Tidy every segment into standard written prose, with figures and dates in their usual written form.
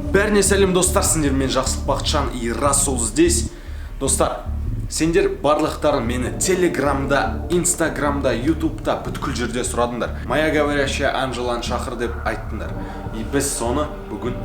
Бәріне сәлем, достар! Сендермен Жақсылық Бақытжан и Расул здесь. Достар, сендер барлықтарың мені Телеграмда, Инстаграмда, Ютубта, бүткіл жерде сұрадыңдар. «Моя говорящая Анжеланы шақыр» деп айттыңдар. И біз соны бүгін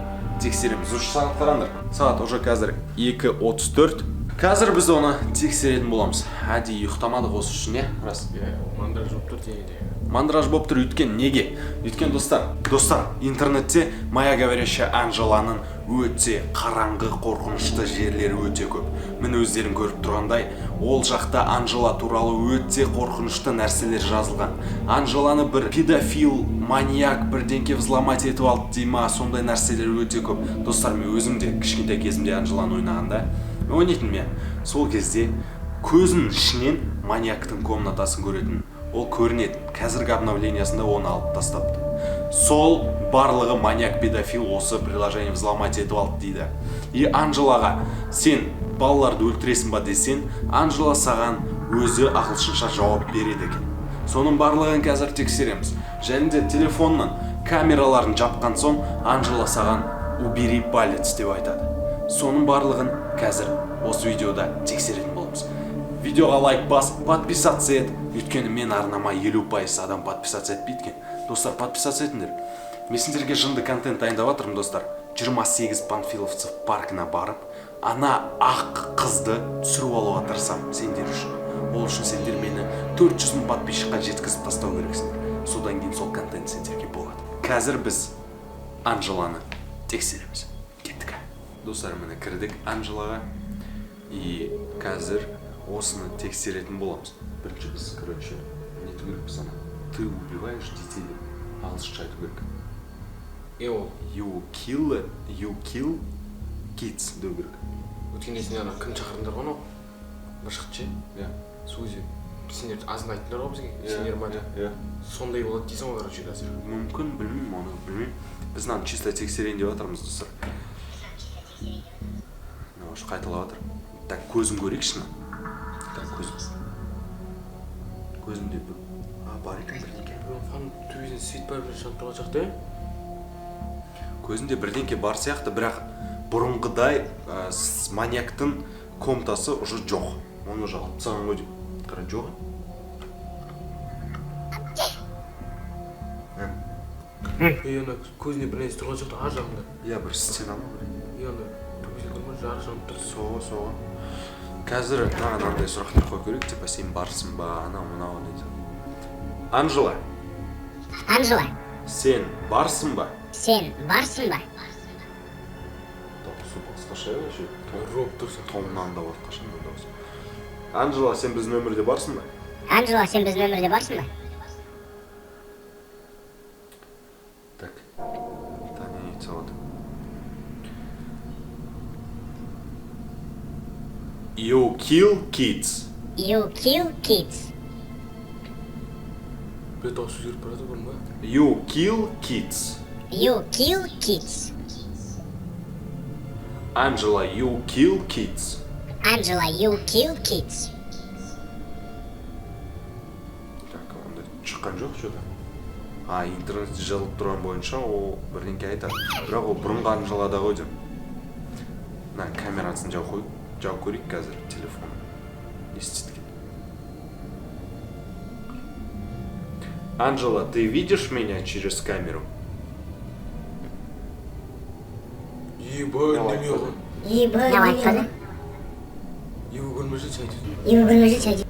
тексереміз. Уже сағат қараңдар. Сағат уже қазір 2:34. Қазір біз оны тексеретін боламыз. Әдейі ұйықтамадық осы үшін, иә, рас? Иә, мандраж болып тұр денеде. Мандраж болып тұр, өйткені неге? Өйткені, достар, интернетте «Моя говорящая Анжеланың» өте қараңғы, қорқынышты жерлері өте көп. Міне, өздерің көріп тұрғандай, ол жақта Анжела туралы өте қорқынышты нәрселер жазылған. Анжеланы бір педофил, маньяк бірдеңке взломать етіп алды дей ма, сондай нәрселер өте көп. Достар, мен өзім де кішкентай кезімде Анжеланы ойнағанда, ойнайтынмын, иә, сол кезде көзінің ішінен маньяктың комнатасын көретін. Ол көрінеді. Қазіргі обновлениясында оны алып тастапты. Сол барлығы маньяк, педофил осы приложение взломать етіп алды дейді. И Анжелаға «Сен балаларды өлтіресің ба?» десең, Анжела саған өзі ағылшынша жауап береді екен. Соның барлығын қазір тексереміз. Және де телефонның камераларын жапқан соң Анжела саған «Убери палец» деп айтады. Соның барлығын қазір осы видеода тексеретін боламыз. Видеоға лайк бас, подписаться ет, өйткені мен арнама 50% адам подписаться етпейді екен. Достар, подписаться етіңдер. Мен сендерге жынды контент дайындап жатырмын, достар. 28 панфиловцев паркына барып, ана ақ қызды түсіріп алуға тырысамын сендер үшін. Ол үшін сендер мені 400 мың подписчикқа жеткізіп тастау керексіңдер. Содан кейін сол контент сендерге болады. Қазір біз Анжеланы тексереміз. Кеттік, достар! Міне, кірдік Анжелаға и қазір осыны тексеретін боламыз. Бірінші біз, короче, не ету керекпіз? Ана «Ты убиваешь детей» деп ағылшынша айту керек. Е, ол You kill kids» деу керек. Өткенде сендер ана кім шақырдыңдар ғой, анау бір шықты ше? Иә. Сол кезде сендер азында айттыңдар ғой бізге, сендер ма деп. Иә. Сондай болады дейсің ғой, короче, қазір. Мүмкін, білмеймін, оны білмеймін. Біз мынаны чисто тексерейін деп жатырмыз, достар. Мына уже қайталап жатыр. Так, көзін көрейікші мына. Так, көз, көзінде бір бар екен бірдеңке. Фон төбесінде свет бар, бір жанып тұрған сияқты, иә. Көзінде бірдеңке бар сияқты, бірақ бұрынғыдай маньяктың комнатасы уже жоқ. Оны уже алып тастаған ғой деймін. Қара, жоқ. Ей, ана көзінде бір нәрсе тұрған сияқты ар жағында. Иә, бір стена ма, бірдеңе. Е, ана төбесінде көрдің ба, жарық жанып тұр. Соға қазір маған андай сұрақтар қою керек, типа «Сен барсың ба?», анау мынау дейді. Анжела! Анжела! Сен барсың ба? Сен барсың ба? Дауысы басқаша вообще. Робот тұр сияқты. Томнан да басқаша мына дауыс. Анжела, сен біздің өмірде барсың ба? Анжела, сен біздің өмірде барсың ба? Так, Таня не салады. You kill kids. You kill kids. Бір дауыс өзгеріп бара жатыр, көрдің ба? You kill kids. You kill kids. Angela, you kill kids. Анжела, you kill kids. Так, онда шыққан жоқ что-то. А, интернетте жазылып тұрған бойынша ол бірдеңке айтады. Бірақ ол бұрынғы Анжелада ғой деймін. Мына камерасын жауып қой, жауып көрейік қазір телефон. Не істейді екен? Анжела, ты видишь меня через камеру? Ебать, неме ғой. Мынау айтпады. Его көрмесе айтады. Его көрмесе айтады.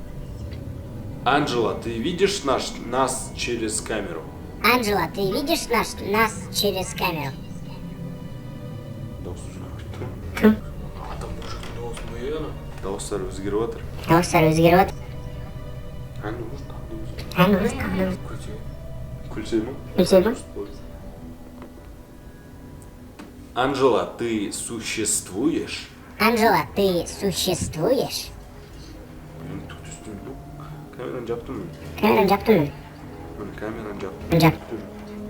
Анжела, ты видишь нас через камеру? Анжела, ты видишь нас через камеру? Дауыс өзгеріп кетті ғой. Адам мужиктің дауысы ма, е, ана? Дауыстар өзгеріп жатыр. Дауыстар өзгеріп жатыр. Әне, уже тағы да өзгерді. Әне, уже тағы да. Күлсе. Күлсе ме? Күлсе ме? Анжела, ты существуешь? Анжела, ты существуешь? Блин, түк түстім жоқ. Камераны жаптым мен. Камераны жаптым мен. Міне, камераны жаптым. Жап.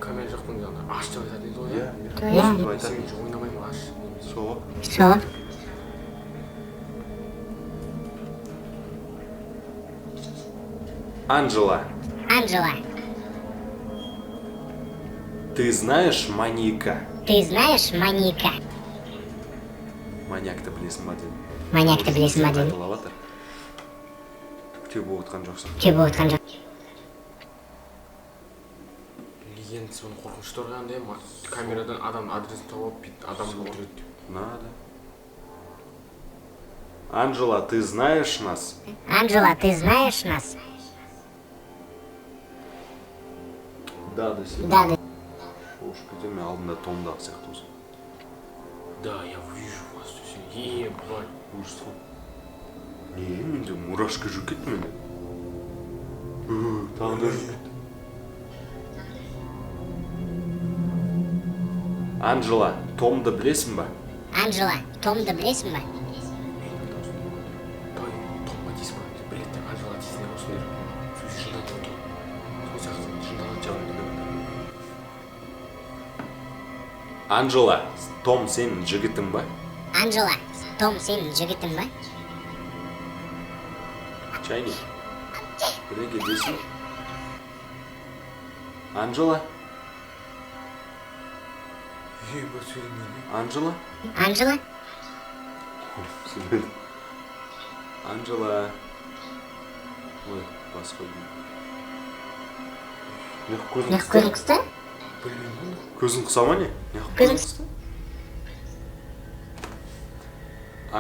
Камера жақтың ана аш деп айтатын еді ғой. Иә, иә. иә. Сөйтіп айтады. Сен ойнамаймын, аш немесе. Соға. Сол. Анжела, Анжела, ты знаешь маньяка? Ты знаешь маньяка? Маньякты білесің ба дедім. Маньякты білесің ба дедім. Қайталап жатыр. Түк те болып отқан жоқ сияқты. Түк болып отқан жоқ. Легенда соны қорқынышты андай камерадан адам адресін тауып алып, бүйтіп адамды өлтіреді деп. Надо. Анжела, ты знаешь нас? Анжела, ты знаешь нас? Да, десе. Да, да. Шошып кетемін мен, алдында Томдағы сияқты болса. Да, я вижу вас десе, ебать. Ужас қой. Не, менде мурашка жүріп кетті менде. Тағы да жүріп кетті. Анжела, Томды білесің ба? Анжела, Томды білесің ба? Той, Томға тиісіп қойды. Біледі, Анжела тиісіне осындай. Сөз жынданып отыр. Сол сияқты жынданады жаңағы. Анжела, Том сенің жігітің ба? Анжела, Том сенің жігітің ба? Чайник. Бірдеңке десін. Анжела, Ебать, сөйлемейді. Анжела. Анжела? Сөйлемеді. Анжела. Ой, бас қойдым. Неғып көзің Неғып қысты? көзің қысты? Білмеймін оны. Көзің қыса ма не? Неғып Көзің көзің қысты?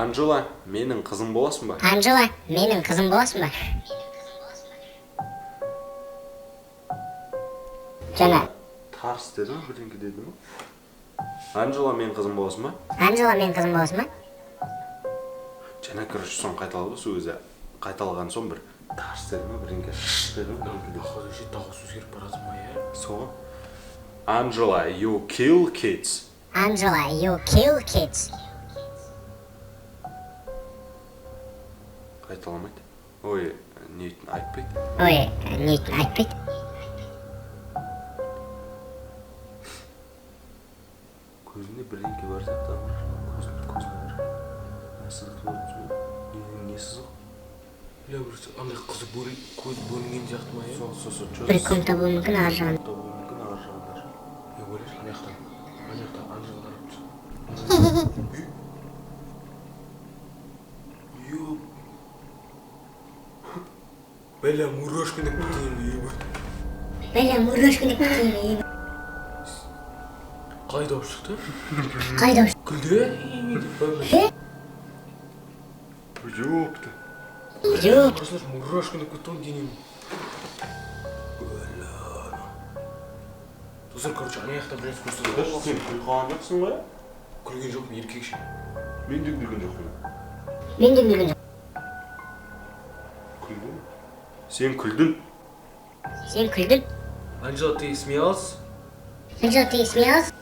Анжела, менің қызым боласың ба? Анжела, менің қызым боласың ба? Жаңа. Тарс деді ма, бірдеңке деді ма? Анжела, менің қызым боласың ба? Анжела, менің қызым боласың ба? Жаңа, короче, соны қайталады, сол өзі қайталаған соң бір тарс деді ма, бірдеңке шш деді ма, бірдеңке деді. Походу, ше, дауыс өзгеріп бара жатыр ма, иә? Сол. Анжела, you kill kids. Анжела, you kill kids. Қайталамайды. Ой, не айтпайды. Ой, не айтпайды. Көзінде бірдеңке бар сияқты, ана. Көзіне бар. Мына сызықты көріп тұрсың ба? Не сызық? Бля, бір андай қызы көз бөлінген сияқты ма, иә? Сол, сол, сол. Бір комната болуы мүмкін ар жағында. Комната болуы мүмкін ар жағында. Не ойлашы, ана жақтан. Ана жақта Анжела қарап тұр. Ёп. Бля, мурашка деп кетейін, ебать. Бля, мурашка деп кетейін, ебать. Қалай дауыс шықты? Қалай дауыс? Күлді? Деп па? Ёпта. Ёп. Қарасаңшы, мурашка деп кетті ғой денем. Бля. Достар, короче, ана жақта бір нәрсе көрсетеді. Сен күліп қалған жоқсың ғой? Күлген жоқпын, еркекше. Мен де күлген жоқпын. Мен де күлген жоқпын. Күлдің? Сен күлдің. Сен күлдің. Анжела, ты смеялась? Анжела, ты смеялась?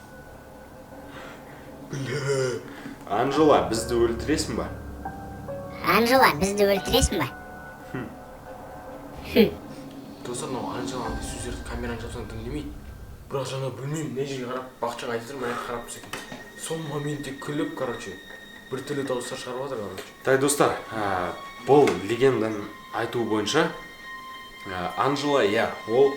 Анжела, бізді өлтіресің ба? Анжела, бізді өлтіресің ба? Достар, мынау Анжела андай сөздерді камераны жапсаң тыңдамайды. Бірақ жаңа білмеймін, мына жерге қарап, бақшаға айтып тұр, мына жаққа қарап тұрса екен. Сол моментте күліп, короче, біртүрлі дауыстар шығарып жатыр, короче. Так, достар, бұл легенданың айтуы бойынша, Анжела, иә, ол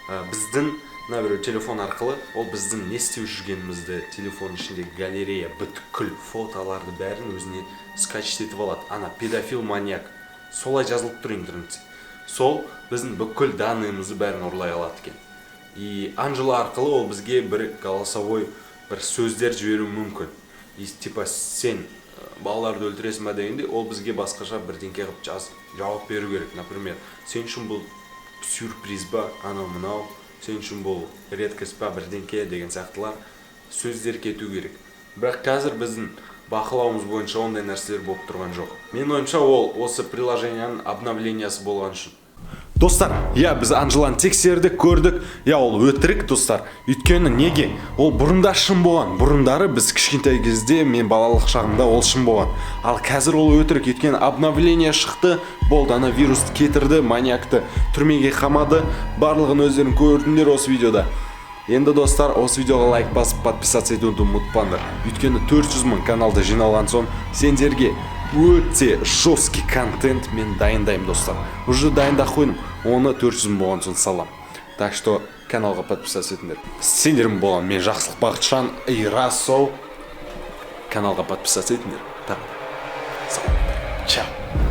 біздің мына біреу телефон арқылы, ол біздің не істеп жүргенімізді, телефон ішіндегі галерея, бүткіл фотоларды бәрін өзіне скачать етіп алады. Ана педофил маньяк солай жазылып тұр интернетте. Сол біздің бүкіл данныйымызды бәрін ұрлай алады екен. И Анжела арқылы ол бізге бір голосовой бір сөздер жіберуі мүмкін. И типа сен балаларды өлтіресің ба дегенде, ол бізге басқаша бірдеңке қылып жауап беру керек. Например, сен үшін бұл сюрприз ба, анау мынау, сен үшін бұл редкость па, бірдеңке деген сияқтылар сөздер кету керек. Бірақ қазір біздің бақылауымыз бойынша ондай нәрселер болып тұрған жоқ. Менің ойымша, ол осы приложенияның обновлениясы болған үшін. Достар, иә, біз Анжеланы тексердік, көрдік. Иә, ол өтірік, достар. Өйткені неге? Ол бұрында шын болған. Бұрындары біз кішкентай кезде, мен балалық шағымда ол шын болған. Ал қазір ол өтірік, өйткені обновление шықты, болды, ана вирусты кетірді, маньякты түрмеге қамады. Барлығын өздерің көрдіңдер осы видеода. Енді, достар, осы видеоға лайк басып, подписаться етуді ұмытпаңдар. Өйткені 400 мың каналда жиналған соң сендерге өте жесткий контент мен дайындаймын, достар. Уже дайындап қойдым, оны 400 мың болған соң салам. Так что каналға подписаться етіңдер. Сендермен болған мен, Жақсылық Бақытжан и Расол. Каналға подписаться етіңдер. Тағы да сау болыңдар, чао.